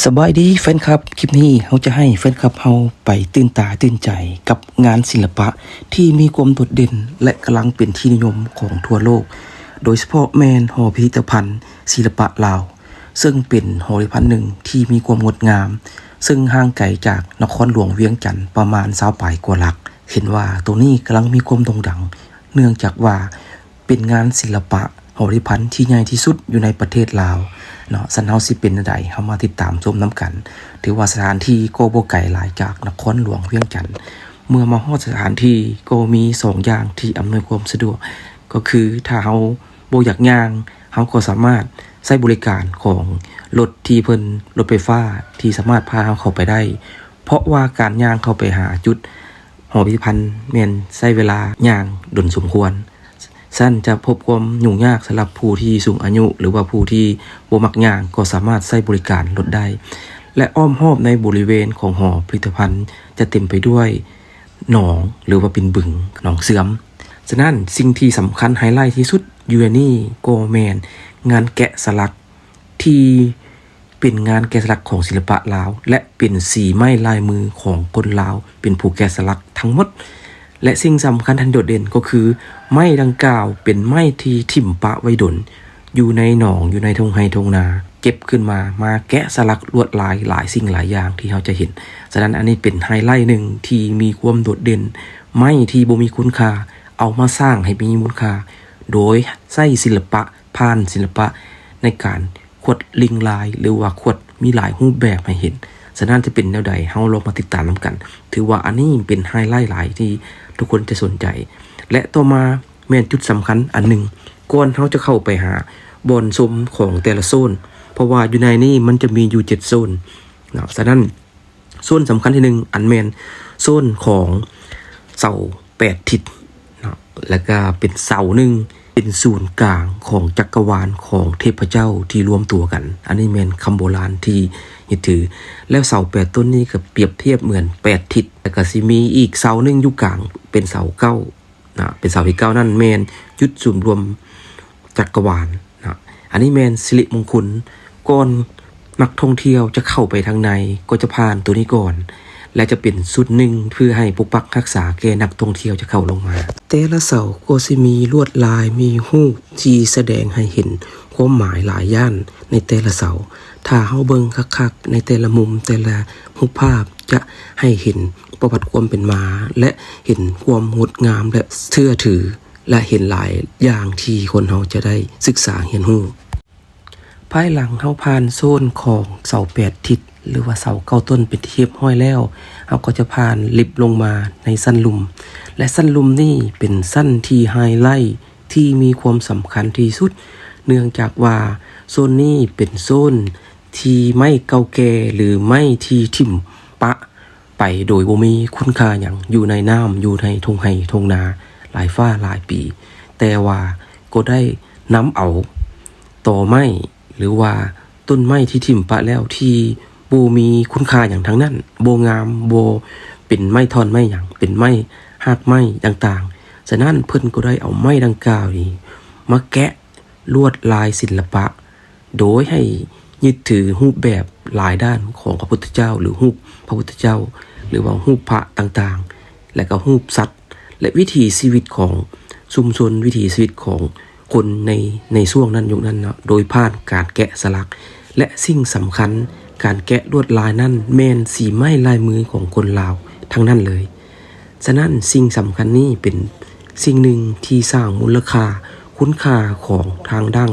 ສະບາຍດີແຟນຄລັບ, ຄລິບນີ້ເຮົາຈະໃຫ້ແຟນຄລັບເຮົາໄປຕື່ນຕາຕື່ນໃຈກັບງານສິລະປະທີ່ມີຄວາມໂດດເດັ່ນ ແລະ ກຳລັງເປັນທີ່ນິຍົມຂອງທົ່ວໂລກ, ໂດຍສະເພາະແມ່ນຫໍພິພິທະພັນສິລະປະລາວ, ເຊິ່ງເປັນຫໍພິພິທະພັນໜຶ່ງທີ່ມີຄວາມງົດງາມ, ເຊິ່ງຫ່າງໄກຈາກນະຄອນຫຼວງວຽງຈັນປະມານຊາວປາຍກວ່າຫຼັກ. ເຫັນວ່າໂຕນີ້ກຳລັງມີຄວາມໂດ່ງດັງ ເນື່ອງຈາກວ່າ ເປັນງານສິລະປະຫໍພິພິທະພັນທີ່ໃຫຍ່ທີ່ສຸດຢູ່ໃນປະເທດລາວເນາະ. ຊັ້ນເຮົາຊິເປັນແນວໃດ, ເຮົາມາຕິດຕາມຊົມນຳກັນ. ຖືວ່າສະຖານທີ່ກໍບໍ່ໄກຫຼາຍຈາກນະຄອນຫຼວງວຽງຈັນ. ເມື່ອມາຮອດສະຖານທີ່ກໍມີສອງຢ່າງທີ່ອຳນວຍຄວາມສະດວກ, ກໍຄືຖ້າເຮົາບໍ່ຢາກຍ່າງ, ເຮົາກໍສາມາດໃຊ້ບໍລິການຂອງລົດທີ່ເພິ່ນ, ລົດໄຟຟ້າທີ່ສາມາດພາເຮົາເຂົ້າໄປໄດ້, ເພາະວ່າການຍ່າງເຂົ້າໄປຫາຈຸດ ຫໍພິພິທະພັນແມ່ນໃຊ້ເວລາຍ່າງດົນສົມຄວນ. ຊັ້ນຈະພົບຄວາມຫຍຸ້ງຍາກສຳລັບຜູ້ທີ່ສູງອາຍຸ ຫຼືວ່າຜູ້ທີ່ບໍ່ມັກຍ່າງກໍສາມາດໃຊ້ບໍລິການລົດໄດ້ ແລະ ອ້ອມຮອບໃນບໍລິເວນຂອງຫໍພິພິທະພັນຈະເຕັມໄປດ້ວຍໜອງ ຫຼືວ່າເປັນບຶງ ໜອງເຊື່ອມ. ສະນັ້ນສິ່ງທີ່ສຳຄັນໄຮໄລທີ່ສຸດຢູ່ໃນນີ້ກໍແມ່ນງານແກະສະຫຼັກ ທີ່ເປັນງານແກະສະຫຼັກຂອງສິລະປະລາວ ແລະ ເປັນສີໄມ້ລາຍມືຂອງຄົນລາວເປັນຜູ້ແກະສະຫຼັກທັງໝົດ ແລະ ສິ່ງສຳຄັນອັນໂດດເດັ່ນກໍຄືໄມ້ດັ່ງກ່າວເປັນໄມ້ທີ່ຖິ້ມປະໄວ້ດົນຢູ່ໃນໜອງ ຢູ່ໃນທົ່ງໄຮ່ທົ່ງນາ ເກັບຂຶ້ນມາ ມາແກະສະຫຼັກລວດລາຍຫຼາຍສິ່ງຫຼາຍຢ່າງທີ່ເຮົາຈະເຫັນ. ສະນັ້ນອັນນີ້ເປັນໄຮໄລໜຶ່ງທີ່ມີຄວາມໂດດເດັ່ນ, ໄມ້ທີ່ບໍ່ມີຄຸນຄ່າ ເອົາມາສ້າງໃຫ້ມີມູນຄ່າ ໂດຍໃຊ້ສິລະປະ ຜ່ານສິລະປະໃນການຂວດລິງລາຍ ຫຼືວ່າຂວດມີຫຼາຍຮູບແບບໃຫ້ເຫັນ. ສະນັ້ນຈະເປັນແນວໃດ ເຮົາລອງມາຕິດຕາມນຳກັນ. ຖືວ່າອັນນີ້ເປັນໄຮໄລຫຼາຍທີ່ທຸກຄົນຈະສົນໃຈ ແລະ ຕໍ່ມາແມ່ນຈຸດສຳຄັນອັນໜຶ່ງ ກ່ອນເຮົາຈະເຂົ້າໄປຫາບ່ອນຊົມຂອງແຕ່ລະໂຊນ ເພາະວ່າຢູ່ໃນນີ້ມັນຈະມີຢູ່ເຈັດໂຊນເນາະ. ສະນັ້ນ ໂຊນສຳຄັນທີໜຶ່ງ ອັນແມ່ນໂຊນຂອງເສົາແປດທິດເນາະ ແລ້ວກະເປັນເສົາໜຶ່ງ ເປັນສູນກາງຂອງຈັກກະວານຂອງເທບພະເຈົ້າທີ່ລວມຕົວກັນ. ອັນນີ້ແມ່ນຄຳໂບລານທີ່ຍຶດຖື. ແລ້ວເສົາແປດຕົ້ນນີ້ກໍປຽບທຽບເໝືອນແປດທິດ, ແລ້ວກະຊິມີອີກເສົາໜຶ່ງຢູ່ກາງ ເປັນເສົາເກົ້າ ນະ ເປັນເສົາທີເກົ້ານັ້ນແມ່ນຈຸດສູນລວມຈັກກະວານນະ. ອັນນີ້ແມ່ນສິລິມົງຄຸນ ກ່ອນນັກທ່ອງທ່ຽວຈະເຂົ້າໄປທາງໃນ ກໍຈະຜ່ານໂຕນີ້ກ່ອນ ແລະ ຈະເປັນຊຸດໜຶ່ງເພື່ອໃຫ້ປົກປັກຮັກສາແກ່ນັກທ່ອງທ່ຽວຈະເຂົ້າລົງມາ. ແຕ່ລະເສົາກໍຊິມີລວດລາຍ ມີຮູບທີ່ສະແດງໃຫ້ເຫັນຄວາມໝາຍຫຼາຍຢ່າງໃນແຕ່ລະເສົາ. ຖ້າເຮົາເບິ່ງຄັກໆ ໃນແຕ່ລະມຸມ ແຕ່ລະຮູບພາບ ຈະໃຫ້ເຫັນປະຫວັດຄວາມເປັນມາ ແລະ ເຫັນຄວາມງົດງາມ ແລະ ເຊື່ອຖື ແລະ ເຫັນຫຼາຍຢ່າງທີ່ຄົນເຮົາຈະໄດ້ສຶກສາຮຽນຮູ້. ພາຍຫຼັງເຮົາຜ່ານໂຊນຂອງເສົາແປດທິດ ຫຼືວ່າເສົາເກົ້າຕົ້ນເປັນທີ່ຮຽບຮ້ອຍແລ້ວ, ເຮົາກໍຈະຜ່ານລິບລົງມາໃນຊັ້ນລຸ່ມ ແລະ ຊັ້ນລຸ່ມນີ້ເປັນຊັ້ນທີ່ໄຮໄລ ທີ່ມີຄວາມສຳຄັນທີ່ສຸດ ເນື່ອງຈາກວ່າໂຊນນີ້ເປັນໂຊນທີ່ໄມ້ເກົ່າແກ່ ຫຼື ໄມ້ທີ່ຖິ້ມປະໄປໂດຍບໍ່ມີຄຸນຄ່າຫຍັງ ຢູ່ໃນນ້ຳ ຢູ່ໃນທົ່ງໄຮ່ທົ່ງນາຫຼາຍຟ້າຫຼາຍປີ, ແຕ່ວ່າກໍໄດ້ນຳເອົາຕໍໄມ້ ຫຼືວ່າຕົ້ນໄມ້ທີ່ຖິ້ມປະແລ້ວ ທີ່ບໍ່ມີຄຸນຄ່າຫຍັງທັງນັ້ນ, ບໍ່ງາມ, ບໍ່ເປັນໄມ້ທ່ອນໄມ້ຫຍັງ, ເປັນໄມ້ຮາກໄມ້ຕ່າງໆ. ສະນັ້ນເພິ່ນກໍໄດ້ເອົາໄມ້ດັ່ງກ່າວນີ້ມາແກະລວດລາຍສິລະປະ ໂດຍໃຫ້ຍຶດຖືຮູບແບບຫຼາຍດ້ານຂອງພະພຸດທະເຈົ້າ ຫຼື ຮູບພະພຸດທະເຈົ້າ ຫຼືວ່າຮູບພະຕ່າງໆ ແລະ ກໍຮູບສັດ ແລະ ວິຖີຊີວິດຂອງຊຸມຊົນ, ວິຖີຊີວິດຂອງຄົນໃນ, ໃນຊ່ວງນັ້ນ ຍຸກນັ້ນເນາະ, ໂດຍຜ່ານການແກະສະຫຼັກ ແລະ ສິ່ງສຳຄັນ ການແກະລວດລາຍນັ້ນແມ່ນສີໄມ້ລາຍມືຂອງຄົນລາວທັງນັ້ນເລີຍ. ສະນັ້ນ ສິ່ງສຳຄັນນີ້ເປັນສິ່ງໜຶ່ງທີ່ສ້າງມູນລະຄ່າ, ຄຸນຄ່າຂອງທາງດ້ານ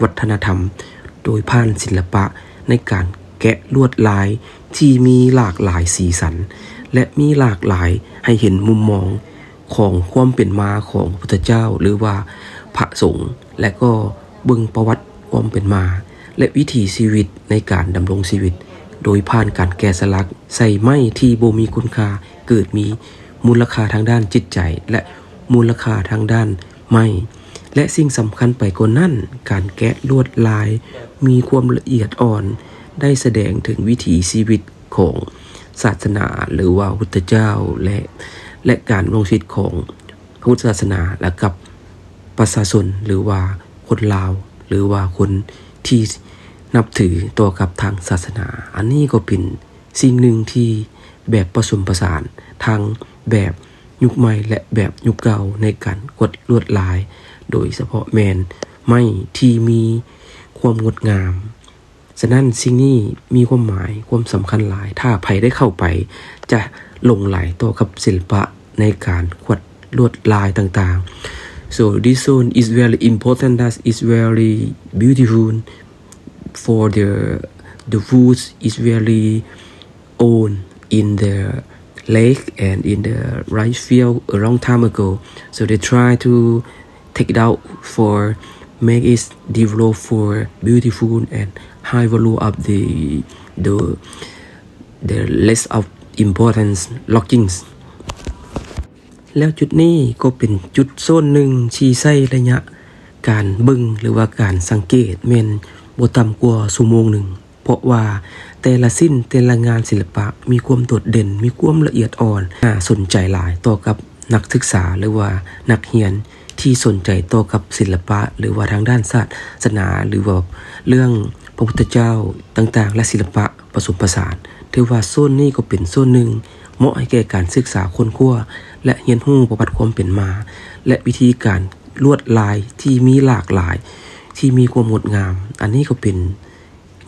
ວັດທະນະທຳ ໂດຍຜ່ານສິລະປະໃນການແກະລວດລາຍທີ່ມີຫຼາກຫຼາຍສີສັນ ແລະ ມີຫຼາກຫຼາຍໃຫ້ເຫັນມຸມມອງຂອງຄວາມເປັນມາຂອງພະພຸດທະເຈົ້າ ຫຼືວ່າພະສົງ ແລະ ກໍເບິ່ງປະຫວັດຄວາມເປັນມາ ແລະ ວິຖີຊີວິດໃນການດຳລົງຊີວິດ ໂດຍຜ່ານການແກະສະຫຼັກໃສ່ໄມ້ທີ່ບໍ່ມີຄຸນຄ່າ ເກີດມີມູນລະຄ່າທາງດ້ານຈິດໃຈ ແລະ ມູນລະຄ່າທາງດ້ານໄມ້ ແລະ ສິ່ງສຳຄັນໄປກວ່ານັ້ນ, ການແກະລວດລາຍມີຄວາມລະອຽດອ່ອນ ໄດ້ສະແດງເຖິງວິຖີຊີວິດຂອງສາສະໜາ ຫຼືວ່າພຸດທະເຈົ້າ ແລະ ແລະ ການດຳລົງຊີວິດຂອງພຸດທະສາສະໜາ ແລະ ກັບປະຊາຊົນ ຫຼືວ່າຄົນລາວ ຫຼືວ່າຄົນທີ່ ນັບຖືຕໍ່ກັບທາງສາສະໜາ. ອັນນີ້ກໍເປັນສິ່ງໜຶ່ງທີ່ແບບປະສົມປະສານທັງແບບຍຸກໃໝ່ ແລະ ແບບຍຸກເກົ່າໃນການຂວດລວດລາຍ, ໂດຍສະເພາະແມ່ນໄມ້ທີ່ມີຄວາມງົດງາມ. ສະນັ້ນສິ່ງນີ້ມີຄວາມໝາຍ, ຄວາມສຳຄັນຫຼາຍ. ຖ້າໃຜໄດ້ເຂົ້າໄປຈະຫຼົງໄຫຼຕໍ່ກັບສິລະປະໃນການຂວດລວດລາຍຕ່າງໆ. So this zone is very important, that is very beautiful for the, the woods is very old in the lake and in the rice field a long time ago. So they try to take it out for make it develop for beautiful and high value of the, the, the less of importance loggings. ແລ້ວຈຸດນີ້ກໍເປັນຈຸດໂຊນໜຶ່ງທີ່ໃຊ້ໄລຍະການເບິ່ງ ຫຼືວ່າການສັງເກດແມ່ນບໍ່ຕ່ຳກວ່າຊົ່ວໂມງໜຶ່ງ, ເພາະວ່າແຕ່ລະຊິ້ນ ແຕ່ລະງານສິລະປະມີຄວາມໂດດເດັ່ນ, ມີຄວາມລະອຽດອ່ອນ, ໜ້າສົນໃຈຫຼາຍຕໍ່ກັບນັກສຶກສາ ຫຼືວ່ານັກຮຽນທີ່ສົນໃຈຕໍ່ກັບສິລະປະ ຫຼືວ່າທາງດ້ານສາສະໜາ ຫຼືວ່າເລື່ອງພະພຸດທະເຈົ້າຕ່າງໆ ແລະ ສິລະປະປະສົມປະສານ. ຖືວ່າໂຊນນີ້ກໍເປັນໂຊນໜຶ່ງ ເໝາະໃຫ້ແກ່ການສຶກສາຄົ້ນຄວ້າ ແລະ ຮຽນຮູ້ປະຫວັດຄວາມເປັນມາ ແລະ ວິທີການລວດລາຍທີ່ມີຫຼາກຫຼາຍ ທີ່ມີຄວາມງົດງາມ. ອັນນີ້ກໍເປັນ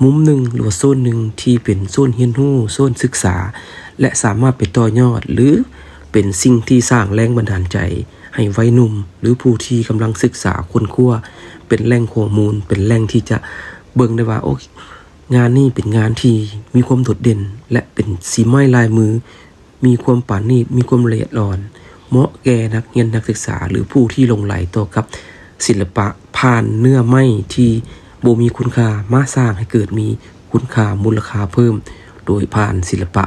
ມຸມໜຶ່ງ ຫຼືວ່າໂຊນໜຶ່ງທີ່ເປັນໂຊນຮຽນຮູ້, ໂຊນສຶກສາ ແລະ ສາມາດໄປຕໍ່ຍອດ ຫຼື ເປັນສິ່ງທີ່ສ້າງແຮງບັນດານໃຈໃຫ້ໄວໜຸ່ມ ຫຼື ຜູ້ທີ່ກຳລັງສຶກສາຄົ້ນຄວ້າ ເປັນແຫຼ່ງຂໍ້ມູນ, ເປັນແຫຼ່ງທີ່ຈະເບິ່ງໄດ້ວ່າ ໂອ້ ງານນີ້ເປັນງານທີ່ມີຄວາມໂດດເດັ່ນ ແລະ ເປັນສີໄມ້ລາຍມື ມີຄວາມປານີດ, ມີຄວາມລະອຽດອ່ອນ, ເໝາະແກ່ນັກຮຽນນັກສຶກສາ ຫຼື ຜູ້ທີ່ຫຼົງໄຫຼຕໍ່ກັບສິລະປະ ຜ່ານເນື້ອໄມ້ທີ່ບໍ່ມີຄຸນຄ່າ ມາສ້າງໃຫ້ເກີດມີຄຸນຄ່າມູນລະຄ່າເພີ່ມ ໂດຍຜ່ານສິລະປະ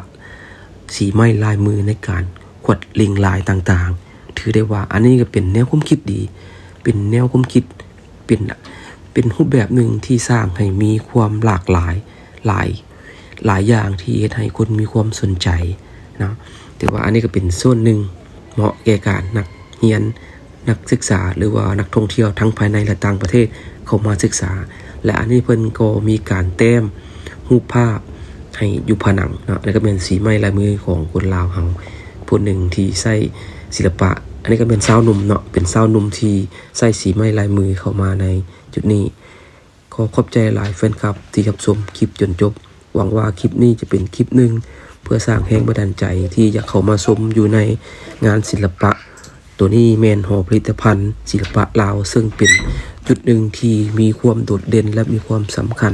ສີໄມ້ລາຍມືໃນການຂວດລິງລາຍຕ່າງໆ. ຖືໄດ້ວ່າອັນນີ້ກໍເປັນແນວຄວາມຄິດດີ, ເປັນແນວຄວາມຄິດ ເປັນ ເປັນຮູບແບບໜຶ່ງທີ່ສ້າງໃຫ້ມີຄວາມຫຼາກຫຼາຍ ຫຼາຍ ຫຼາຍຢ່າງທີ່ເຮັດໃຫ້ຄົນມີຄວາມສົນໃຈເນາະ. ຖືວ່າອັນນີ້ກໍເປັນສ່ວນໜຶ່ງເໝາະແກ່ການນັກຮຽນ, ນັກສຶກສາ ຫຼືວ່ານັກທ່ອງທ່ຽວທັງພາຍໃນ ແລະ ຕ່າງປະເທດເຂົ້າມາສຶກສາ. ແລະ ອັນນີ້ເພິ່ນກໍມີການແຕ້ມຮູບພາບໃຫ້ຢູ່ຜະໜັງເນາະ. ອັນນີ້ກໍແມ່ນສີໄມ້ລາຍມືຂອງຄົນລາວເຮົາຜູ້ໜຶ່ງທີ່ໃຊ້ສິລະປະ. ອັນນີ້ກໍແມ່ນຊາວໜຸ່ມເນາະ, ເປັນຊາວໜຸ່ມທີ່ໃຊ້ສີໄມ້ລາຍມືເຂົ້າມາໃນຈຸດນີ້. ຂໍຂອບໃຈຫຼາຍແຟນຄລັບທີ່ຮັບຊົມຄລິບຈົນຈົບ. ຫວັງວ່າຄລິບນີ້ຈະເປັນຄລິບໜຶ່ງເພື່ອສ້າງແຮງບັນດານໃຈທີ່ຢາກເຂົ້າມາຊົມຢູ່ໃນງານສິລະປະ. ໂຕນີ້ແມ່ນຫໍຜະລິດຕະພັນສິລະປະລາວ, ເຊິ່ງເປັນຈຸດໜຶ່ງທີ່ມີຄວາມໂດດເດັ່ນ ແລະ ມີຄວາມສຳຄັນ